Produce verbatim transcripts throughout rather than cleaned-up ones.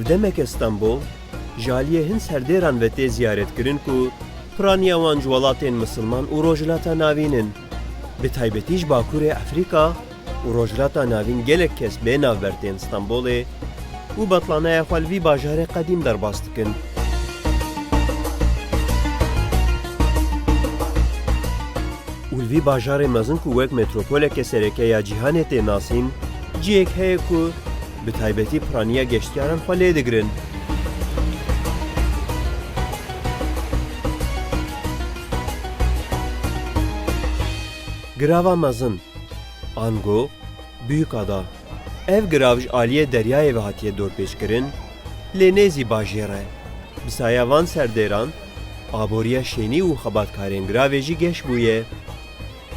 Demeke Stenbol ji aliyê hin serdêran ve tê ziyaretkirin ku piraniya wan ji welatên misilman û Rojhilata Navîn in. Bi taybetî ji Bakurê Efrîka û Rojhilata Navîn gelek kes bê navber tên Stenbolê û betlanaya xwe li vî bajarê qedîm derbas dikin. Û li vî bajarê mezin ku wek metropoleke sereke ya cîhanê tê nasîn, cihek heye ku bi taybetî piraniya geştyaran xwe lê digirin. Girava mezin, ango, Büyükada. Ev girav ji aliyê deryayê ve hatiye dorpêçkirin, lê nêzî bajêr e. Bi saya van serdêran, aboriya şênî û xebatkarên giravê jî geş bûye.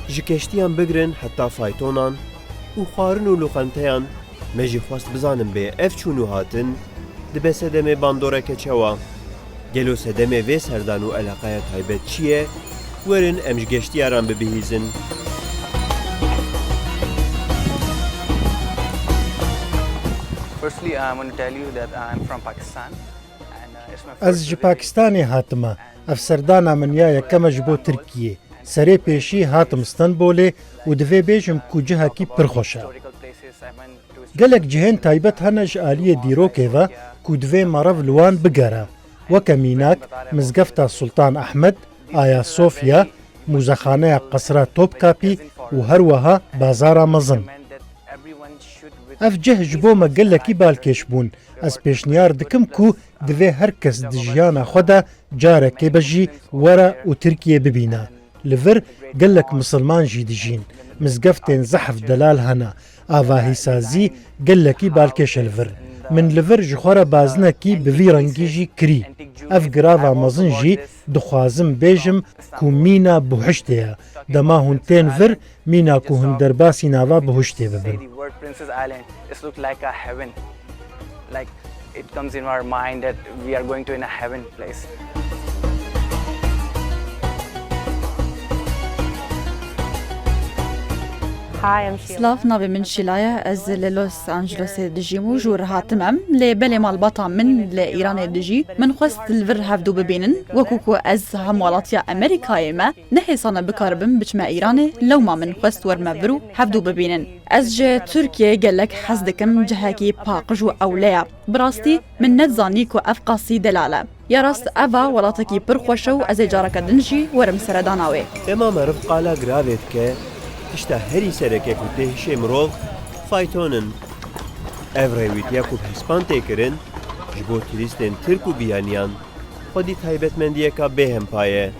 Ji keştiyan bigirin heta faytonan û xwarin û loqenteyan, me jî xwest bizanin bê ev çûn û hatin dibe sedemê bandoreke çawa. Gelo sedemê vê serdan û eleqeya taybet çi ye? Werin em ji geştiyaran bibihîzin. Firstly, I want to tell you that I'm from Pakistan. And, uh, it's my Ez first ji visit. Pakistanê hatime. Ev serdana min ya yekem e ji bo Tirkiyê. Serê pêşî hatim Stenbolê û divê bêjim ku cihekî pir xweş e. Gelek cihên taybet hene ji aliyê dîrokê ve ku divê meriv li wan bigere. Weke mînak, Mizgefta Sultan Ehmed, Ayasofya, Mûzexaneya Qesra Topkapî û her wiha Bazara Mezin. Ev cih ji bo me gelekî balkêş bûn. Ez pêşniyar dikim ku divê her kes di jiyana xwe de carekê be jî were û Tirkiyê bibîne. Li vir gelek misilman jî dijîn. Mizgeftên zehf delal hene. Avahîsazî gelekî balkêş e li vir. Min li vir ji xwe re bazinekî bi vî rengî jî kirî. Ev girava mezin jî dixwazim bêjim ku mîna buhiştê ye. Dema hûn tên vir, mîna ku hûn derbasî nava buhiştê bibin. Say the word Princess Island, it looks like a heaven. Like, it comes in our mind that we are going to in a heaven place. Hi, I'm Sheila. Silav, navê min Şîla ye. Ez li Los Angelesê dijîm û ji wir hatim em. Lê belê malbata min li Îranê dijî. Min xwest li vir hevdû bibînin. Wekû ku ez hemwelatiya Amerîkayê me, nehêsane bikaribim biçime Îranê, lewma min xwest werime vir û hevdû bibînin. Ez ji Tirkiyê gelek hez dikim, cihekî paqij û ewle ye. Bi rastî min nedizanî ku ev qasî delal e. Ya rast, ev a welatekî pir xweş e û ez ê careke din jî werim seredana wê. Dema meriv qala giravê dike, tişta herî sereke ku tê hişê mirov, fayton in. Ev rêwîtiya ku bi hespan tê kirin, ji bo turîstên Tirk û biyaniyan, xwedî taybetmendiyeka bêhempa ye.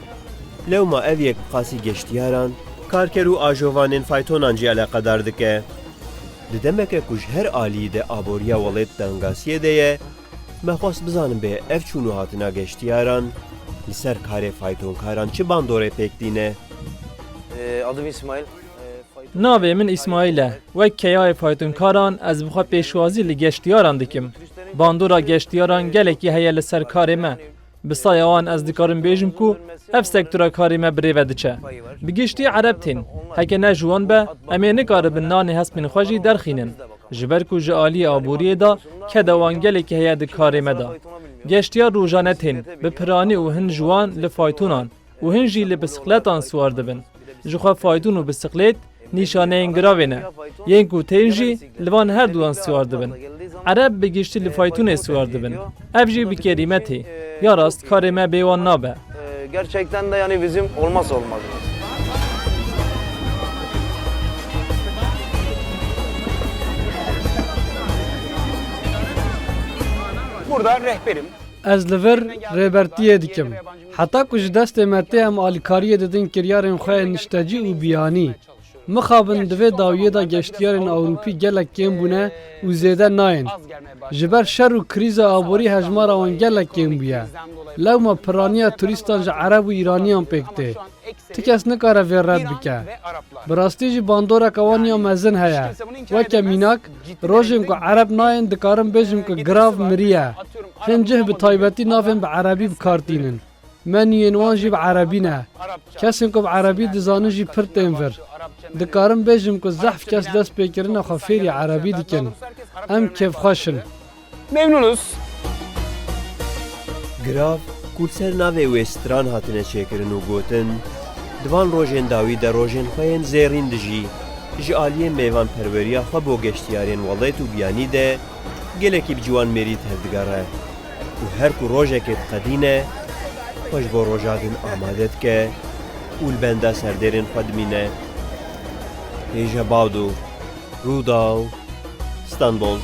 Lewma ev yek bi qasî geştiyaran, karker û ajovanên faytonan jî eleqedar dike. Di demeke ku ji her alî de aboriya welêt tengasiyê de ye, me xwest bizanin bê ev çûn û hatina geştiyaran li ser karê faytonkaran çi bandorê pêk tîne? Ee, adım İsmail. Ee, fayton- Navê min Îsmaîl e. Wek keyayê faytonkaran ez bi xwe pêşwazî li geştiyaran dikim. Bandora geştiyaran gelekî heye li ser karê me. Bi saya wan ez dikarim bêjim ku ev sektora karê me bi rê ve diçe. Bi giştî Ereb tên. Heke ne ji wan be, em ê nikaribin nanê hespên xwe jî derxînin. Ji ber ku ji aliyê aboriyê de keda wan gelekî heye di karê me de. Geştiyar rojane tên, bi piranî û hin ji wan li faytonan û hin jî li bisikletan siwar dibin. Ji xwe faytûn û bisiklet nîşaneyên giravê ne. Yên ku tên jî li van her duwan siwar dibin. Ereb bi giştî li faytûnê siwar dibin. Ev jî bi kerîme tê. Ya rast karê me bê wan nabe. Ee, gerçekten de yani bizim olmazsa olmazımız. Burada rehberim. Ez li vir rêbertiyê dikim. Heta ku ji destê me tê em alîkariyê didin kiryarên xwe yên niştecî û biyanî. Mixabin di vê dawiyê de geştiyarên Ewropî gelek kêm bûne û zêde nayên. Ji ber şer û krîza aborî hejmara wan gelek kêm bûye. Lewma piraniya turîstan ji Ereb û Îraniyan pêk tê. Ti kes nikare vê red bike. Bi rastî jî bandoreke wan ya mezin heye. Weke mînak, rojên ku Ereb nayên dikarim bêjim ku girav miriye. Hin cih bi taybetî navên bi Erebî bi kar tînin. Menûyên wan jî bi Erebî ne. Kesên ku bi Erebî dizanin jî pir tên vir. Dikarim bêjim ku zehf kes destpêkirina xwe fêrî Erebî dikin. Em kêfxweş in. Memnunuz. Girav ku li ser navê wê stran hatine çêkirin û gotin, di van rojên dawî de rojên xwe yên zêrîn dijî, ji aliyê mêvanperweriya xwe bo geştiyarên welêt û biyanî de gelekî bi ciwanmêrî tevdigere û her ku rojekê diqedîne, xwe ji bo roja din amade dike û li benda serdêrên xwe dimîne. Hêja Bawdo, Rûdaw, Stenbol.